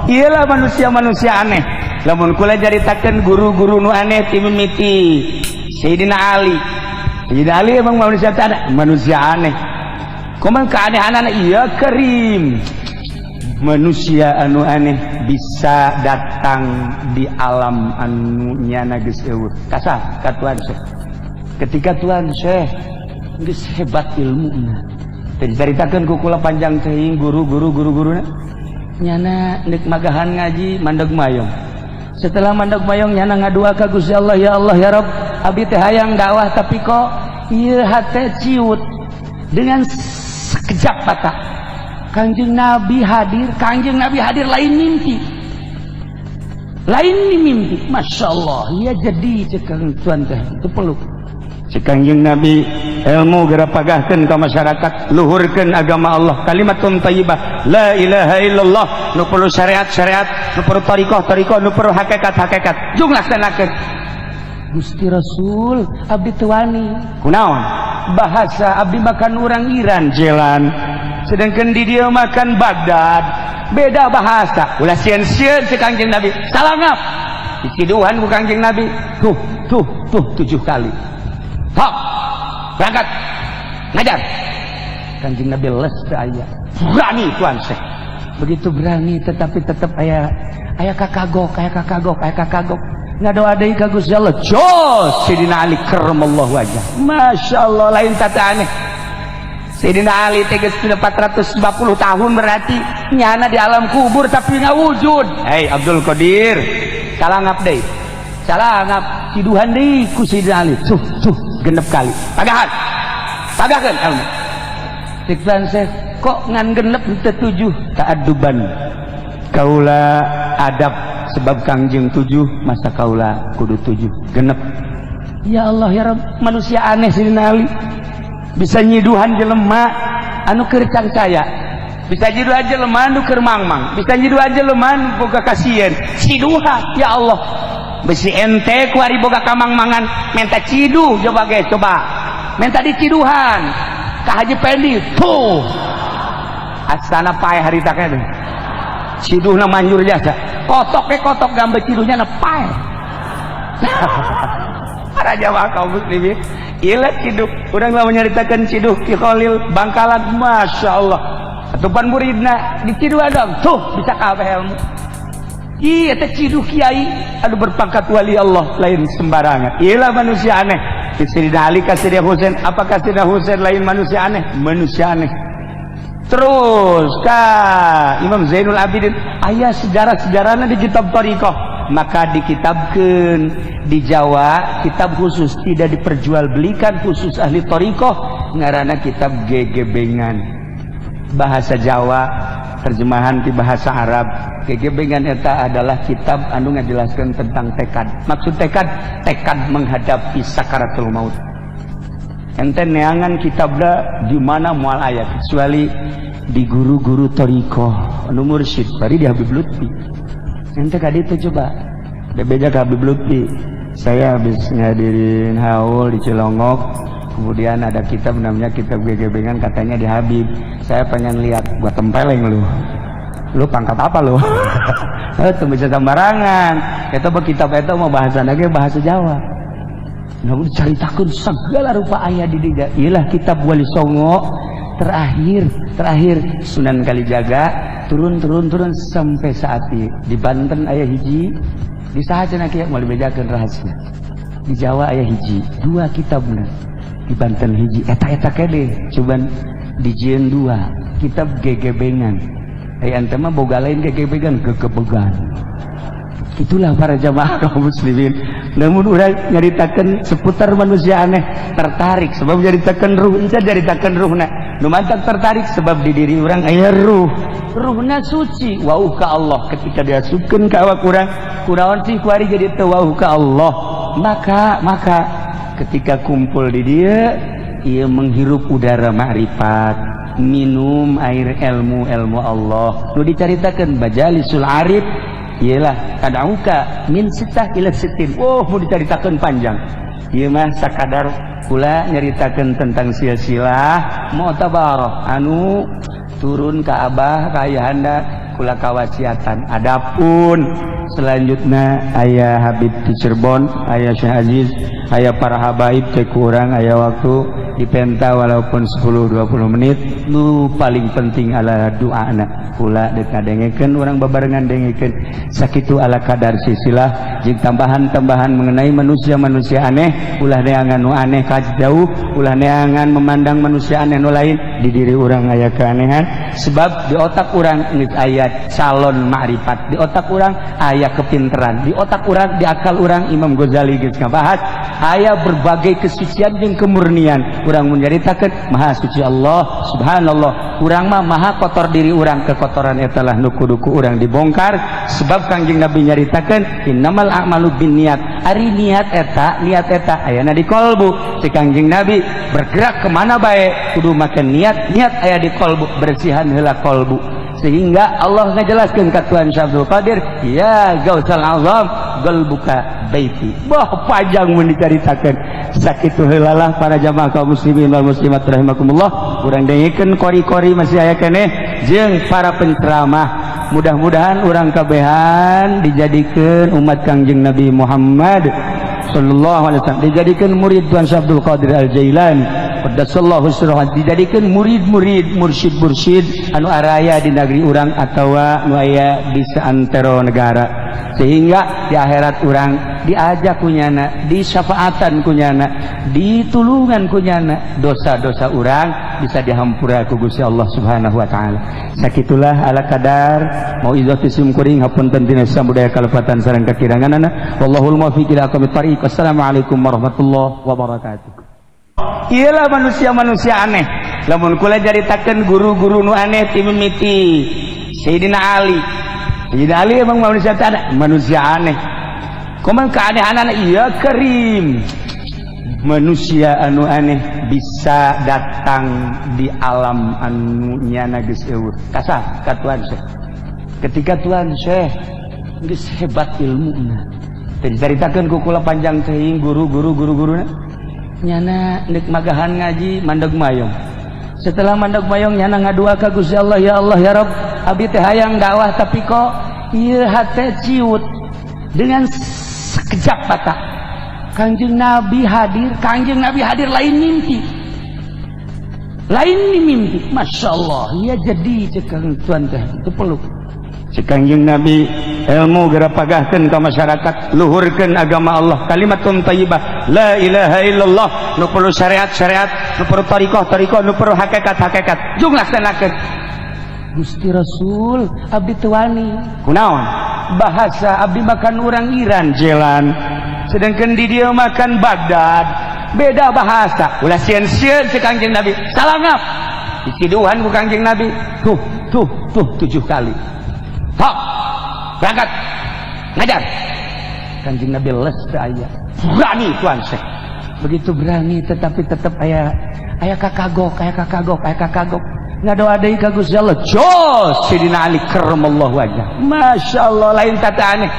Iyalah, manusia-manusia aneh. Lamun kula caritakeun guru-guru nu aneh ti mimiti Sayyidina Ali. Sayyidina Ali emang manusia aneh, manusia aneh. Kumaha keanehan? Iya, Karim, manusia anu aneh bisa datang di alam anu nyana geus euweuh. Kasah ka Tuan Syekh. Ketika Tuan Syekh geus hebat ilmuna, teh dicaritakeun ku kula panjang teuing guru-guru guru-guruna, nyana nek magahan ngaji mandeg mayong. Setelah mandeg mayong, nyana ngadua ka Gusti Allah, "Ya Allah, ya Rabb, abdi teh hayang dakwah, tapi kok ieu hate ciut." Dengan sekejap mata Kangjeng Nabi hadir. Kangjeng Nabi hadir, lain mimpi, lain mimpi. Masya Allah ya. Jadi cek tuan teh itu peluk. Cek Kangjeng Nabi, "Ilmu geura pagahkeun ka masyarakat, luhurkeun agama Allah, kalimatun thayyibah, la ilaha illallah. Nu perlu syariat syariat, nu perlu thariqah thariqah, nu perlu hakikat hakikat, jung laksanakeun." "Gusti Rasul, abdi teu wani." "Kunaon?" "Bahasa abdi makan orang Iran jalan, sedangkan di dia makan Baghdad, beda bahasa." "Ulah sieun-sieun," cek Kangjeng Nabi. Salangap diciduhan ku Kangjeng Nabi, tuh tuh tuh, tujuh kali. Tok, berangkat ngajar. Kanjeng Nabi les teu aya. Berani Tuan Syekh, begitu berani, tetapi tetap aya aya kakagok, aya kakagok, aya kakagok. Ngadoa deui ka Gusti Allah. Jos Sayyidina Ali karramallahu wajah. Masya Allah, lain tata aneh. Sayyidina Ali teh geus 450 tahun, berarti nyana di alam kubur tapi nggak wujud. "Hei Abdul Qadir," salangap deui, salangap, ciduhan deui ku Sayyidina Ali, tuh tuh, genep kali. "Pagahan, pagahkeun ilmu." Cek Syekh, "Kok ngan genep teu tujuh?" "Ta'adduban, kaula adab, sebab Kangjeng tujuh, masa kaula kudu tujuh, genep." Ya Allah, ya Rabb, manusia aneh Sayyidina Ali, bisa nyiduhan jelema anu keur saya, bisa nyiduhan jelema anu keur mangmang, bisa nyiduhan jelema anu boga kasieun. Ciduhan, ya Allah, besi ente kuari boga kamangmangan minta ciduh. Coba ge, coba minta diciduhan ka Haji Pendi tuh, asana pae harita keneh. Ciduhna manjur jasa, kotok ke kotok gambar ciduhnya na pae. Para jamaah kaum muslimin, ilat ciduh. Urang lah menyeritakan ciduh Ki Khalil Bangkalan, Masya Allah. Atupan muridna diciduh dong tuh bisa kabeh ilmu. Iya teh ciduh kiai anu berpangkat wali Allah, lain sembarangan. Iyalah, manusia aneh. Sayyidina Ali ka Sayyidina Husain. Apakah Sayyidina Husain lain manusia aneh? Manusia aneh. Terus ka Imam Zainul Abidin, aya sejarah-sejarahnya di kitab thariqah, maka dikitabkan di Jawa kitab khusus, tidak diperjualbelikan, khusus ahli thariqah, ngarana kitab Gegebengan, bahasa Jawa terjemahan di bahasa Arab. Gegebengan eta adalah kitab anu ngajelaskan tentang tekad. Maksud tekad, tekad menghadapi sakaratul maut. Ente neangan kitabna di mana moal aya, kecuali di guru-guru thariqah anu mursyid bari di Habib Lutfi. Ente kadi itu coba bebeja ke Habib Lutfi, "Saya habis ngadirin haul di Cilongok, kemudian ada kitab namanya kitab Gegebengan, katanya di Habib, saya pengen lihat." "Gua tempeleng lu. Lu pangkat apa lu?" Itu bisa sembarangan. Itu kitab itu mau bahasa lagi bahasa Jawa, namun diceritakan segala rupa ayat di diga. Ialah kitab Wali Songo terakhir, terakhir Sunan Kalijaga, turun turun turun sampai saat ini. Di Banten aya hiji, di saha cenah kieu, mau dibejakeun rahasia. Di Jawa aya hiji, dua kitabna. Di Banten hiji, eta eta kene, cuman dijieun dua, kitab Gegebengan. Aya ente mah boga lain gegebengan, gegebegan. Itulah para jamaah kaum muslimin. Namun urang nyaritakan seputar manusia aneh, tertarik sebab nyaritakan ruh, encan nyaritakan ruhna. Nu mantap tertarik sebab di diri urang aya ruh. Ruhna suci, wauh ka Allah. Ketika diasupkeun ka awak urang, kunaon sih kuari jadi teu wauh ka Allah? Maka maka ketika kumpul di dia, ia menghirup udara ma'rifat, minum air ilmu ilmu Allah. Nu dicaritakan majalisul arif ialah tad'uka min sittah ila sittin. Oh, mau diceritakan panjang. Ieu mah sakadar kula nyaritakeun tentang silsilah mu'tabarah anu turun ke abah ka ayahanda. kula kawasiatan. Adapun selanjutnya aya Habib di Cirebon, aya Syekh Aziz, aya para habaib teh kurang aya waktu dipenta walaupun 10-20 menit. Nu paling penting adalah doana kula dek ngadengekeun, urang babarengan dengekeun. Sakitu ala kadar sisilah jeung tambahan-tambahan mengenai manusia-manusia aneh. Ulah neangan nu aneh ka jauh, ulah neangan memandang manusia aneh nu lain. Di diri urang aya keanehan, sebab di otak urang geus aya calon ma'rifat, di otak urang aya kepinteran, di otak urang, di akal urang, Imam Ghazali geus ngabahas, aya berbagai kesucian jeung kemurnian. Urang menyaritakeun maha suci Allah, subhanallah, urang mah maha kotor diri urang. Kekotoran eta lah nu kudu ku urang dibongkar, sebab Kangjeng Nabi nyaritakeun innamal a'malu binniyat. Ari niat eta, niat eta ayana di kolbu. Si Kangjeng Nabi bergerak kemana bae kudu make niat, niat aya di kolbu. Bersihan heula kolbu, sehingga Allah ngajelaskeun ka Tuhan Syekh Abdul Qadir, ya Gautsal Azam, qalbuka baiti. Bah, panjang mun dicaritakeun. Sakitu heula lah, para jamaah kaum muslimin wal muslimat rahimakumullah. Urang dengekeun kori-kori masih aya keneh jeung para penceramah. Mudah-mudahan urang kabehan dijadikeun umat Kangjeng Nabi Muhammad sallallahu alaihi wasallam, dijadikan murid Tuhan Syekh Abdul Qadir Al Jailani qaddasallahu sirrahu, dijadikan murid-murid mursyid-mursyid anu araya di negeri urang atawa nu aya di seantero negara, sehingga di akhirat urang diajak kunyana, disyafaatan kunyana, ditulungan kunyana, dosa-dosa urang bisa dihampura ku Gusti Allah Subhanahu wa taala. Sakitulah ala kadar mauizah ti simkuring. Hapunten tina samudaya kalepatan sareng kakiranganana. Wallahul muwaffiq ila aqwamit thariq. Wassalamualaikum warahmatullahi wabarakatuh. Iyalah manusia-manusia aneh. Lamun kula caritakeun guru-guru nu aneh ti mimiti Sayyidina Ali. Sayyidina Ali emang manusia ada manusia aneh. Kumaha keanehanana? Iya kerim. Manusia anu aneh bisa datang di alam anu nyana geus eueuh. Kasah ka Tuan Syekh. Ketika Tuan Syekh geus hebat ilmuna. Teu dicaritakeun ku kula panjang teuing guru-guru guru-guruna. Nyana nek magahan ngaji mandeg mayong. Setelah mandeg mayong, nyana ngadua ka Gusti Allah, ya Allah, ya Rabb, abdi teh hayang dakwah, tapi kok ieu hate ciut. Dengan sekejap mata Kangjeng Nabi hadir. Kangjeng Nabi hadir, lain mimpi, lain mimpi. Masya Allah ya. Jadi cek Tuan teh itu peluk cek Kangjeng Nabi, ilmu geura pagahkeun ka masyarakat, luhurkeun agama Allah, kalimatun thayyibah, la ilaha illallah. Nu perlu syariat syariat, nu perlu thariqah thariqah, nu perlu hakikat hakikat, jung laksanakeun. Gusti Rasul, abdi teu wani. Kunaon? Bahasa abdi makan orang Iran jalan, sedangkan di dia makan Baghdad, beda bahasa. Ulah sieun-sieun, cek Kangjeng Nabi. Salangap diciduhan ku Kangjeng Nabi, tuh tuh tuh, tujuh kali. Hok, berangkat ngajar. Kanjeng Nabi les teu aya. Berani Tuan Syekh, begitu berani, tetapi tetap aya aya kakagok, aya kakagok, aya kakagok. Ngadoa deui ka Gusti Allah. Jos Sayyidina Ali karramallahu wajah. Masya Allah, lain tata aneh.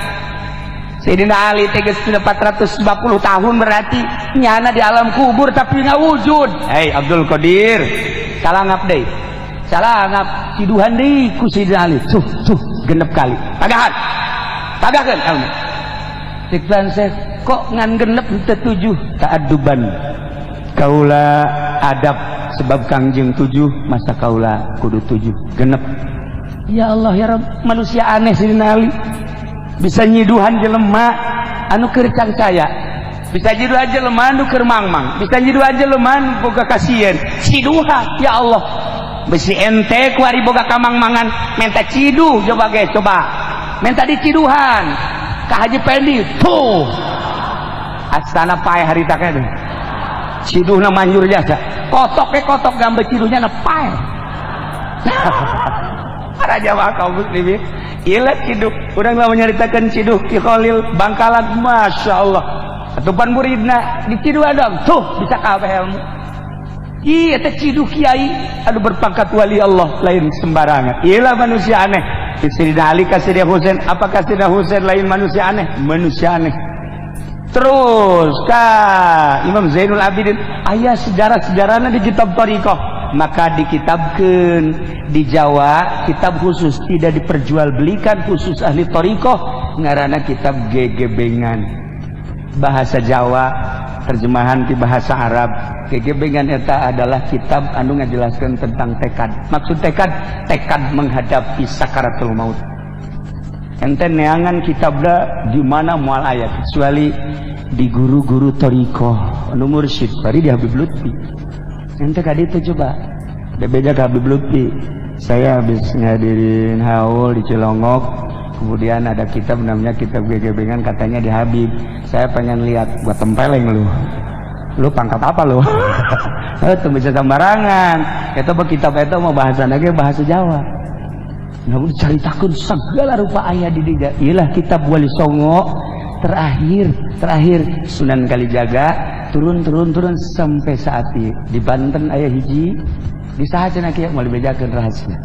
Sayyidina Ali teh geus 450 tahun, berarti nyana di alam kubur tapi nggak wujud. Hei Abdul Qadir, salangap deui, salangap, ciduhan deui ku Sayyidina Ali, tuh tuh, genep kali. Pagahan, pagahkeun ilmu. Cek Syekh, kok ngan genep teu tujuh? Ta'adduban, kaula adab, sebab Kangjeng tujuh, masa kaula kudu tujuh, genep. Ya Allah, ya Rabb, manusia aneh Sayyidina Ali, bisa nyiduhan jelema anu keur saya, bisa nyiduhan jelema anu keur mangmang, bisa nyiduhan jelema anu boga kasieun. Ciduhan, ya Allah, besi ente kuari boga kamangmangan minta ciduh. Coba ge, coba minta diciduhan ka Haji Pendi tuh, astana paeh harita kene. Ciduhna manjur jasa, kotok ke kotok gambar ciduhnya na paeh. Para jamaah kaum muslimin, ilat ciduh. Urang lah menyeritakan ciduh Ki Khalil Bangkalan, Masya Allah, atupan muridna diciduh adam tuh bisa kabeh ilmu. Iya teh ciduh kiai anu berpangkat wali Allah, lain sembarangan. Iyalah manusia aneh. Sayyidina Ali ka Sayyidina Husain, apakah Sayyidina Husain lain manusia aneh? Manusia aneh. Terus ka Imam Zainul Abidin, aya sejarah-sejarahnya di kitab Tariqah. Maka dikitabkeun di Jawa kitab khusus, tidak diperjualbelikan, khusus ahli thariqah, ngaranna kitab Gegebengan, bahasa Jawa, terjemahan di bahasa Arab. Gegebengan eta adalah kitab anu ngajelaskan tentang tekad. Maksud tekad, tekad menghadapi sakaratul maut. Ente neangan kitabna di mana moal aya, kecuali di guru-guru thariqah anu mursyid bari di Habib Lutfi. Ente ka ditu coba bebeja ke Habib Lutfi, saya habis ngadirin haul di Cilongok, kemudian ada kitab namanya kitab Gegebengan, katanya di Habib, saya pengen lihat. Buat tempeleng lu, lu pangkat apa lu? Itu bisa sembarangan itu. Kitab itu mau bahasa lagi bahasa Jawa, namun ceritakan segala rupa ayat di dia. Ialah kitab Wali Songo terakhir, terakhir Sunan Kalijaga, turun turun turun sampai saat ini. Di Banten aya hiji, di saha cenah kieu, mau dibejakeun rahasia.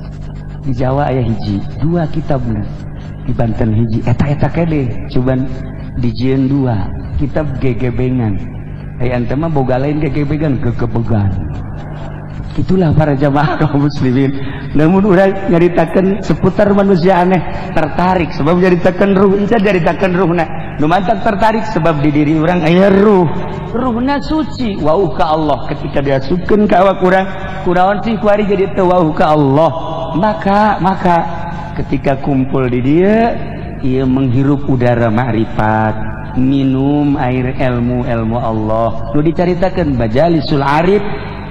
Di Jawa aya hiji dua kitabna, di Banten hiji, eta eta kene cuman dijieun dua kitab Gegebengan. Aya ente mah boga lain gegebengan, gegebegan. Itulah para jamaah kaum muslimin. Namun urang nyaritakan seputar manusia aneh, tertarik sebab nyaritakan ruh, encan nyaritakan ruhna. Nu mantak tertarik sebab di diri urang aya ruh. Ruhna suci, wauh ka Allah. Ketika diasupkeun ka awak urang, kunaon sih kuari jadi teu wauh ka Allah? Maka maka ketika kumpul di dia, ia menghirup udara ma'rifat, minum air ilmu ilmu Allah. Nu dicaritakan majalisul arif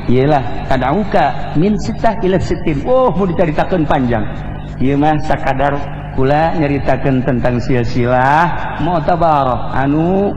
ialah tad'uka min sittah ila sittin. Oh, mau diceritakan panjang. Ieu mah sakadar kula nyaritakeun tentang silsilah mu'tabarah anu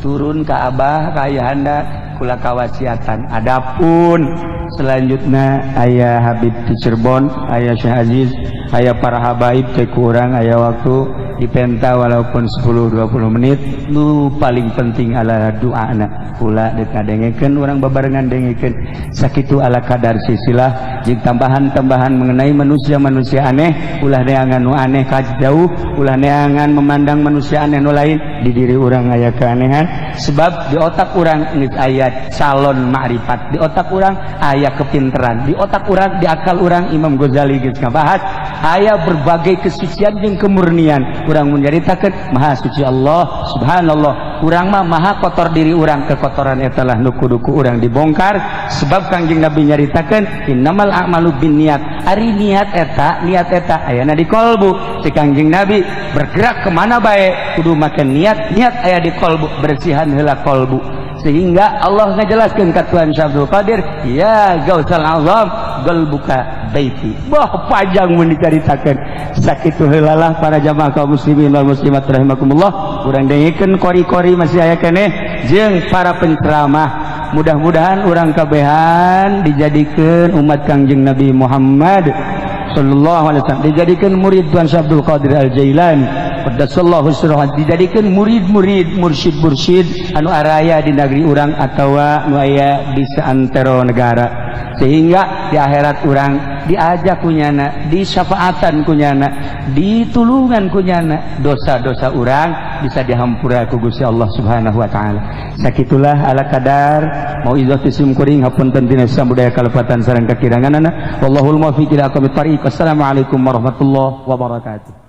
turun ke abah ka ayahanda kula kawasiatan. Adapun selanjutnya ayah Habib di Cirebon, ayah Syekh Aziz, ayah para habaib teh kurang aya waktu dipenta walaupun 10-20 menit. Nu paling penting adalah doa kula dikadengekeun, urang babarengan dengekeun. Sakitu ala kadar silsilah jeung tambahan-tambahan mengenai manusia-manusia aneh. Ulah neangan nu aneh ka jauh, ulah neangan memandang manusia aneh nu lain, di diri urang aya keanehan, sebab di otak urang geus aya calon ma'rifat, di otak urang aya kepinteran, di otak urang, di akal urang, Imam Ghazali geus ngabahas, aya berbagai kesucian jeung kemurnian. Urang menceritakan maha suci Allah, subhanallah, urang mah maha kotor diri urang. Kekotoran etalah nu kudu ku urang dibongkar, sebab Kangjeng Nabi nyaritakeun innamal a'malu binniyat. Ari niat eta, niat eta ayana di kolbu. Si Kangjeng Nabi bergerak kemana bae kudu make niat, niat aya di kolbu. Bersihan heula kolbu, sehingga Allah ngajelaskeun ka Tuhan Syekh Abdul Qadir, ya Gausal Azam, qalbuka baiti. Wah, panjang mun dicaritakeun. Sakitu heula lah para jamaah kaum muslimin wal muslimat rahimakumullah. Urang dengekeun kori-kori masih aya keneh jeung para penceramah. Mudah-mudahan urang kabehan dijadikeun umat Kangjeng Nabi Muhammad sallallahu alaihi wasallam, dijadikan murid Tuhan Syekh Abdul Qadir Al Jailani qaddasallahu sirrahu, dijadikan murid-murid mursyid-mursyid anu araya di negeri urang atawa nu aya di seantero negara, sehingga di akhirat urang diajak kunyana, disyafaatan kunyana, ditulungan kunyana, dosa-dosa urang bisa dihampura ku Gusti Allah Subhanahu wa taala. Sakitulah ala kadar mauizah ti sim kuring. Hapunten tina sabudaya kalepatan sareng kakiranganana. Wallahul muwaffiq ila aqwamit thariq. Wassalamualaikum warahmatullahi wabarakatuh.